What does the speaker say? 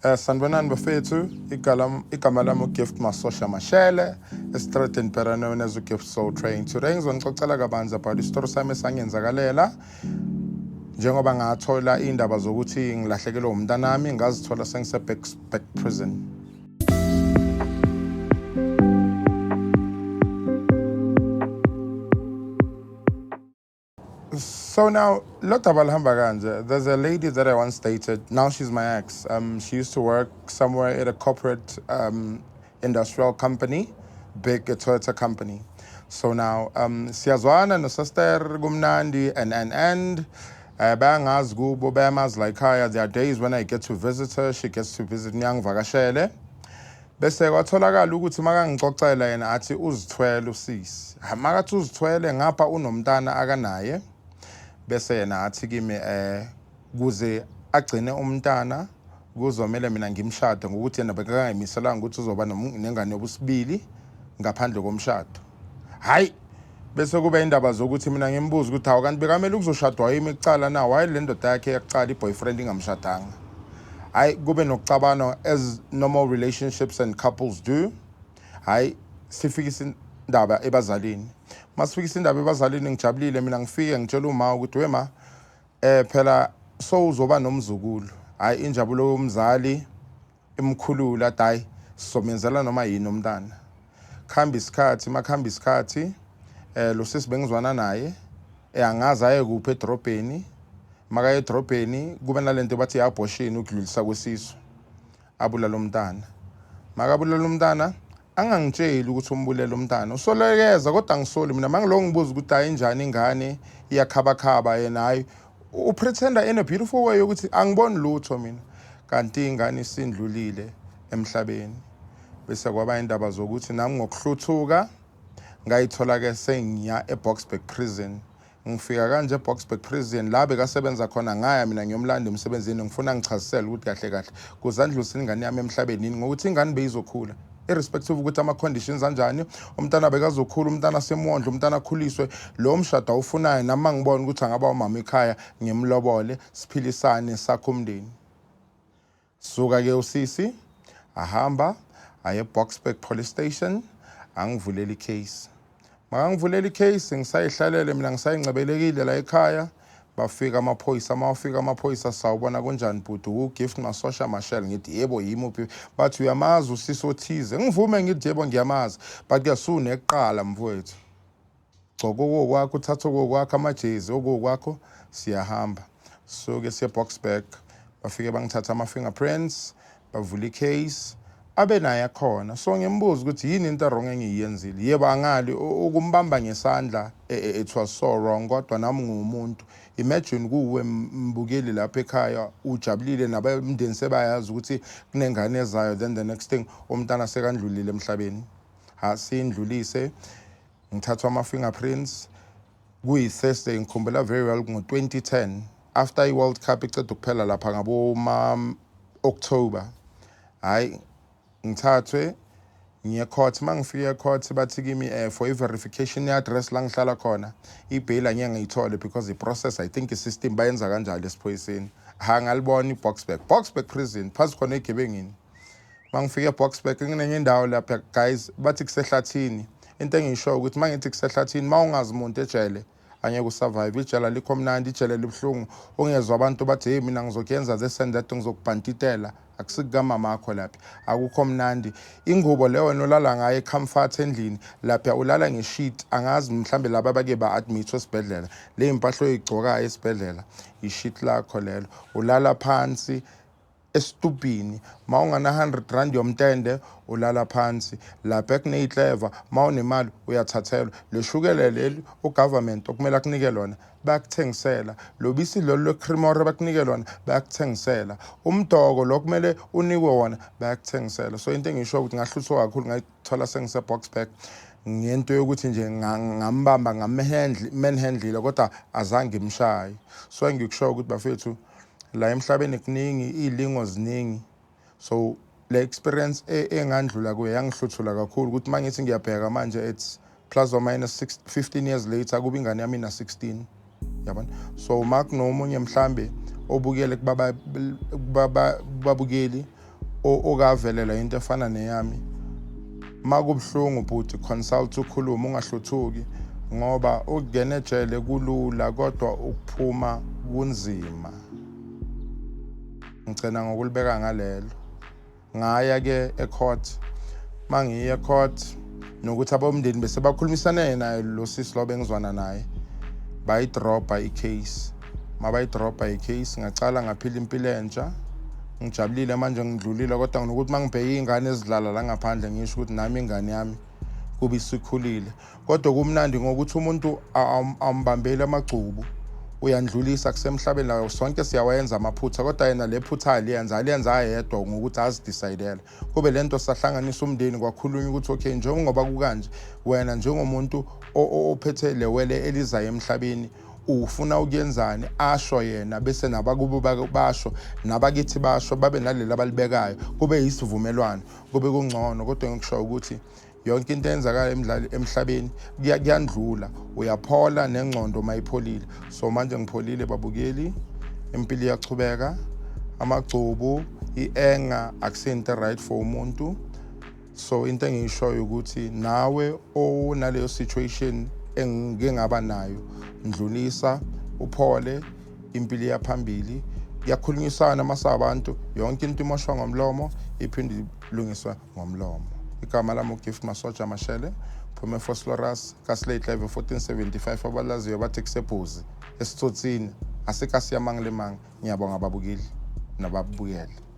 Sanibonani bafethu, igama lami uGift Masosha Mashele, estradeni better known as uGift Soul Train. Today ngizonixoxela kabanzi about isitori sami esangenzakalela njengoba ngathola iy'ndaba zokuthi ngilahlekelwe umntanami, ngazithola sengise-Back Prison. So now, lodaba luhamba kanje. There's a lady that I once dated. Now she's my ex. She used to work somewhere at a corporate industrial company, big a Toyota company. So now, siyazwana no-sister kumnandi and bayangazi kubo, bayamazi la ekhaya. There are days when I get to visit her, she gets to visit me, angivakashele. Bese kwatholakala ukuthi makangixoxela yena athi uzithwele usisi. Makathi uzithwele ngapha unomntana akanaye. Bese yena athi kimi kuze agcine umntana kuzomela mina ngimshade ngokuthi yena bekangayimiselanga ukuthi uzoba nengane yobusibili ngaphandle komshado. Hayi, bese kuba indaba zokuthi mina ngimbuza ukuthi hawu, kanti bekamele ukuzoshadwa yimi kucala na? Why le ndoda yakhe yakucala i-boyfriend ingamshadanga? Hayi, kube nokucabana as normal relationships and couples do. Hayi, sifikisa indaba ebazalini. Masifikisa indaba ebazalini, ngijabulile mina, ngifike ngitshela uma ukuthi wema phela so uzoba nomzukulu. Hayi, injabulo yomzali imkhulula, athi hayi, sizomenzela noma yini umntana. Khamba isikhathi, makhamba isikhathi, lo sisi bengizwana naye angazi aye kuphi edrobheni. Makaye edrobheni kube nalento bathi i-abortion, ukudlulisa kwesisu, abulala umntana. Makabulala umntana angangitsheli ukuthi umbulele umntana, usolekeza kodwa angisoli mina. Mangilo ngibuza ukuthi hayi, injani ingane, iyakhabakhaba, yena hayi, upretenda in a beautiful way ukuthi angiboni lutho mina, kanti ingane isindlulile emhlabeni. Bese kwaba indaba zokuthi nami ngokuhluthuka ngayithola ke sengiya eBoksburg Prison. Ngifika kanje eBoksburg Prison la bekasebenza khona, ngaya mina ngiyomlanda emsebenzini, ngifuna ngichazisele ukuthi kahle kahle kuze andlulise ingane yami emhlabeni yini, ngokuthi ingane beyizokhula irrespective ukuthi ama-conditions anjani, umntana bekazokhula, umntana semondla, umntana akhuliswe lo mshado awufunayo. Nami ngibona ukuthi angaba umama ekhaya, ngimlobole, siphilisane, sakhe umndeni. Suka ke usisi ahamba aye eBoksburg Police Station, angivulela icase. Makangivulela icase, ngisayihlalele mina, ngisayincebelekile la ekhaya, bafika amaphoyisa. Mawafika amaphoyisa, "Sawubona, kunjani bhuti, uGift Masosha Mashele?" Ngithi, "Yebo, yimi." "Uphi?" Bathi, "Uyamazi usisi othize?" Ngivume ngithi, "Yebo, ngiyamazi." But ke suneqala mfowethu, gcoka okokwakho, uthatha okokwakho, amajezi okokwakho, siyahamba. Suke siye Boksburg, bafike bangithatha ama-fingerprints, bavula icase, abe naye akhona. So ngimbuza ukuthi yini into wrong engiyenzile. Yebo, angali ukumbamba ngesandla, it was so wrong, kodwa nami ngumuntu. Imagine kuwe mbukeli lapha ekhaya, ujabulile nabemndeni sebayazi ukuthi kunengane ezayo, then the next thing umntana sekandlulile emhlabeni. Ha, sindlulise, ngithathwa ama-fingerprints kuyi-Thursday, ngikhumbula very well, ngo-2010 after i-World Cup iceda ukuphela lapha ngabo ma-October. Hhayi, ngithathwe ngiye court. Uma ngifika e-court bathi kimi for i-verification ye-address la ngihlala khona, i-bail angeke ngiyithole because i-process, I think i-system bayenza kanjalo esiphoyiseni. Ha, ngalibona i-Boksburg, Boksburg Prison, phansi khona egebengini. Uma ngifika eBoksburg kunenye indawo lapha guys, bathi kusehlathini. Into engisho ukuthi uma ngithi kusehlathini, uma ungazi umuntu ejele angeke usurvive. Ijele alikho mnandi, ijele libuhlungu. Ungezwa abantu bathi, "Hey, mina ngizokuyenza this and that, ngizokubhantitela." Akusikukamama lapha, akukho mnandi. Ingubo leyo wena olala ngayo ecomfort endlini, lapha ulala ngesheet. Angazi mhlambe laba abake ba-admit esibhedlela, le mpahla oyigcokayo esibhedlela, isheet lakho lelo. Ulala phansi esitubhini. Ma ungana 100 rand yomtende, ulala phansi lapha kuney'kleva. Ma unemali uyathathelwa le shukela leli ugovernment okumele akunike lona, bayakuthengisela lo bisi lolu lwe-Creamore bakunike lona, bayakuthengisela umdoko lo kumele unikwe wona, bayakuthengisela. So into engisho ukuthi ngahluthwa kakhulu, ngayithola sengise-Boksburg ngento yokuthi nje ngambamba, ngam-manhandlile, kodwa azange ngimshaye. So engikushoyo ukuthi bafethu, la emhlabeni kuningi, iy'lingo ziningi. So le experience engandlula kuyo yangihluthula kakhulu ukuthi uma ngithi ngiyabheka manje, it's plus or minus 15 years later, kuba ingane yami ina-16, yabona. So uma kunomunye mhlambe obukele kubabukeli Okavelela into efana neyami, makubuhlungu bhuti, consult, ukhulume, ungahluthuki, ngoba ukungena ejele kulula kodwa ukuphuma kunzima. Ngigcina ngokulibeka ngalelo. Ngaya ke ecourt. Mangiye ecourt, nokuthi abomndeni bese bakhulumisane naye lo sisi lo bengizwana naye, bayidropa icase. Mabayidropa icase, ngacala ngaphila impilo entsha, ngijabulile manje, ngidlulile. Kodwa nginokuthi mangibheka iy'ngane ezidlala la ngaphandle, ngisho ukuthi nami ingane yami kube isikhulile. Kodwa kumnandi ngokuthi umuntu awumbambeli amagcubu, uyandlulisa. Kusemhlabeni la, sonke siyawayenza amaphutha, kodwa yena le phutha aliyenza yedwa ngokuthi azidecide-ele. Kube lento sahlanganisa umndeni, kwakhulunywa ukuthi okay, njengoba kukanje, wena njengomuntu ophethe lewele elizayo emhlabeni, ufuna ukuyenzani? Asho yena, bese nabakubo basho, nabakithi basho, babe naleli abalibekayo, kube yisivumelwano, kube kungcono. Kodwa ngikusho ukuthi yonke into eyenzakala emhlabeni kuyandlula, uyaphola nengcondo mayipholile. So manje ngipholile babukeli, impilo iyachubeka. Amagcubu, i-anger akusiyinto right for umuntu. So into engiyishoyo ukuthi nawe onaleyo situation engike ngaba nayo, ndlulisa, uphole, impilo iyaphambili. Kuyakhulunyisana masabantu, yonke into imoshwa ngomlomo, iphinde ilungiswe ngomlomo. Igama lami uGift Masoja Mashele, phuma eVosloorus, kaSlate Live 1475. Abalaziyo bathi kusebhuzi esitsotsini, asikasiyamang lemang. Ngiyabonga babukeli nababukele.